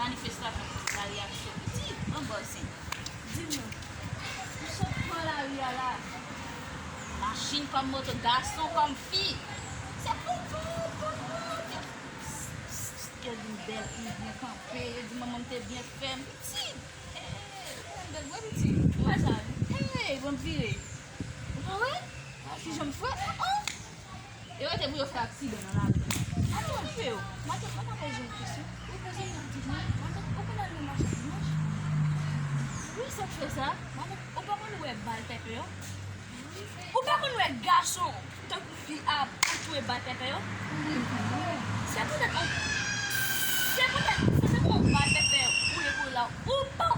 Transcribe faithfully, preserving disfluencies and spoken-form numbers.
Manifestasyon, la reyaksyon pitit, an bòsi. Di m non, ou sot pran lari a la. Machin kòm moto, gason kòm fi. Se pou, pou, pou, pou. Yo di m bèl, m byen kanpe, yo di manman m te byen fè m. Pitit! Hey, ou bèl vre, pitit. Ou wè sa? Hey, bon, m vire. Ou pa wè? Ki jan m fè? Oh, oh. Yo rete pou yo fè aksidan nan lari. Alo, rive yo. Matant, mwen ka poze yon kesyon? Wi, poze yon pitit mwen. Matant, ou konn al nan mache dimanch? Wi, sa k fè sa? Matant, ou pa konn wè bal pèpè yo? Ou pa konn wè gason tankou fi a pou jwe bal pèpè yo? Wi, mwen. Se poutèt, se poutèt, se tankou bal pèpè ou ye pou la. Ou pa